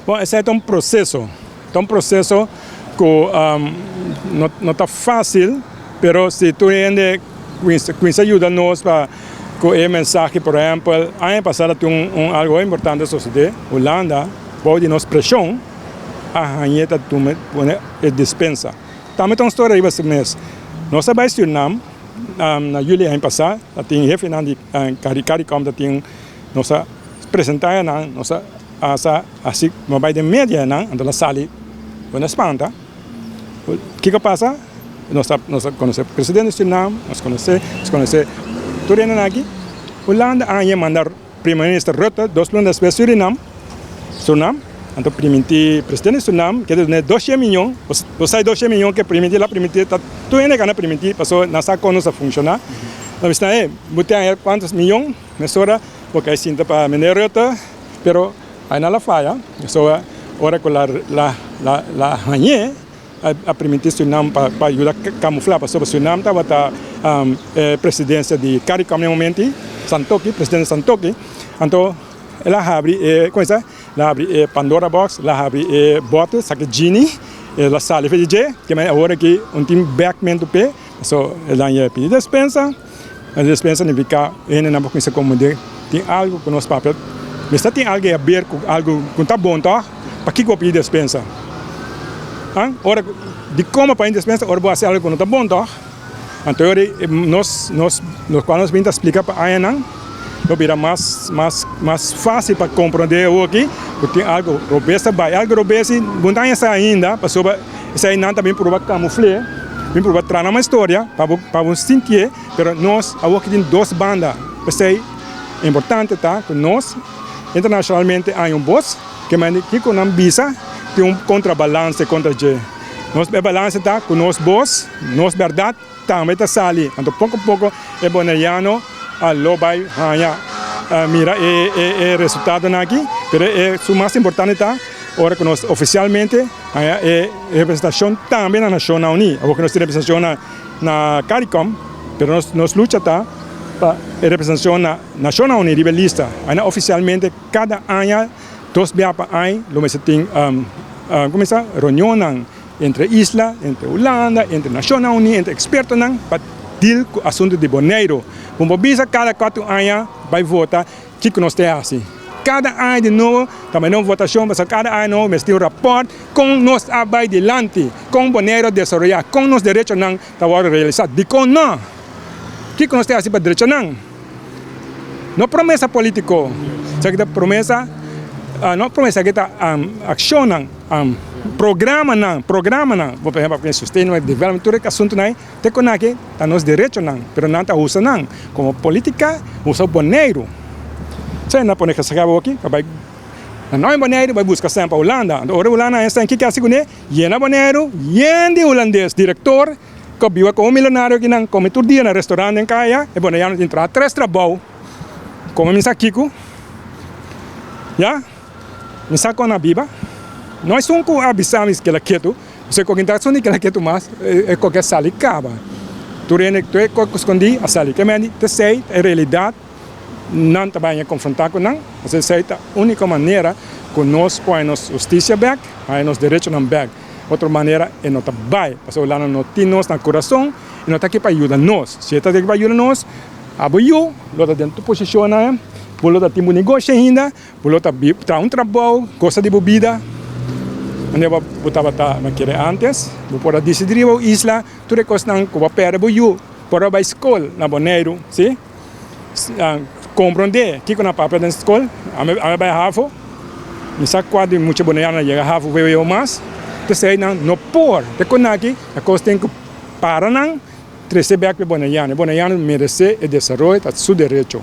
Bon, esei ta un proseso. Ta un proseso ku no ta fásil, pero si tur hende kuminsá yuda nos pa ku e mensahe, por ehèmpel, aña pasá ta tin un algu hopi importante a sosodé, Hulanda bou di nos preshon a hañ'é ta tuma pone e dispensa. Tambe ta un storia riba su mes. Nos a bai Surinam na yüli aña pasá, ta tin hefenan di Caricom ta tin nos a presentá nan, nos a asa hasi no bai den media nan, anto nan sali bo na spanta. Kiko pasa? Nos a konosé presidente di Surinam, nos konosé tur hendenan aki. Hulanda a haña manda Prime Minister Rutte 2 luna despues Surinam, anto primintí presidente di Surinam ke duna 200 mion. Bo sa 200 mion ke primintí, el a primintí, ta tur hende gana primintí, pasobra nan sa kon nos a funshoná. Nan bisa: "Hey, bo tin haña kuantu mion mesora bo kai sinta pa meneer Rutte." Pero ai nan a faya. So ora ku la hañ'é a primintí Surinam pa yuda kamuflá, pasobra Surinam tabata presidensia di CARICOM na e momento, Santokhi, presidente Santokhi. Anto el a habri e, kon ta, el a habri e Pandora box, el a habri e bòter, saka genie, el a sali for di dje, ke men awor aki un tin bèkmentu p'e. So el a haña pidi despensa. E despensa nifiká hendenan por kuminsá komprendé tin algu ku nos papia mester tin algu a ber ku algu ku ta bon tòg. Pakiko bo pidi despensa? Ora dikon bo pidi despensa ora bo hasi algu ku no ta bon tòg? Anto nos lokual nos bin ta splika pa añanan lo bira mas mas mas fásil pa komprendé awor aki ku tin algu robes ta bai, algu robes i bo no ta haña sa ainda, pasobra esei nan ta bin proba kamufl'é, bin proba traha nan un historia pa bo sintié. Pero nos awor aki tin dos banda. P'esei importante ta ku nos internashonalmente haña un bos ke manda kiko nan bisa tin un kontrabalanse kontra dje. Nos e balanse ta ku nos bos, nos bèrdat tambe ta sali. Anto poko poko e boneriano a lo bai haña mira e resultadonan aki. Pero e su mas importante ta ora ku nos ofisialmente haña e representashon tambe na Nashonnan Uní. Awor ku nos tin representashon na CARICOM, pero nos lucha ta pa e representashon na Nashonnan Uní riba e lista. Aina ofisialmente kada aña, dos bia pa aña, lo mester tin kuminsá reunionnan entre isla, entre Hulanda, entre Nashonnan Uní, entre ekspertonan pa deal ku asuntu di Boneiru. Bo por bisa kada 4 aña bai vota kiko nos ta hasi. Kada aña di nobo tambe un votashon, pasobra kada aña nobo mester tin un rapòrt kon nos a bai dilanti, kon Boneiru a desaroyá, kon nos derechonan ta wòrdu realisá. Dikon no? Kiko nos ta hasi pa derechonan? No promesa polítiko, esaki ta promesa, no promesa, esaki ta akshonnan, programanan, por ehèmpel Sustainable Development, tur e asuntunan ei te kon aki ta nos derechonan, pero nan ta usa nan komo polítika, usa Boneiru. Esei nan pone gezaghebber aki pa bai na noi Boneiru bai buska sèn pa Hulanda. Anto ora Hulanda haña sèn, kiko hasi kuné? Yena Boneiru yen di hulandes, direktor ku biba komo milonario akinan, kome tur dia na restaurant den kaya. E boneriano tin traha tres trabou, kome mi sa kiko, ya, mi sa kon a biba. No esun ku a bisa mi keda ketu, pasobra ku ta esun di keda ketu mas, e koke a sali kaba. Tur hende, tur e kos ku skondí a sali. Ke mende ta esei ta e realidat nan ta bai konfrontá ku nan, pasobra esei ta úniko manera ku nos por haña nos hustisia bèk, haña nos derechonan bèk. Otro manera e no ta bai, pasobra Hulanda no tin nos na kurason i no ta aki pa yuda nos. Si e ta aki pa yuda nos, abo yu lo ta den tur posishonnan, bo lo ta tin bo negoshi ainda, bo lo ta traha un trabou, gosa di bo bida manera bo tabata kere antes. Bo por a disidí riba bo isla tur e kosnan ku bo a pèrdè. Bo yu por a bai skol na Boneiru, si komprondé kiko nan papia den skol. Ami a bai havo, mi sa kua di mucha boneriano a yega havo vwo mas. P'esei nan no por te kon aki e kos tin ku para nan trese bèk pa e boneriano. E boneriano meresé e desaroyo, ta su derecho.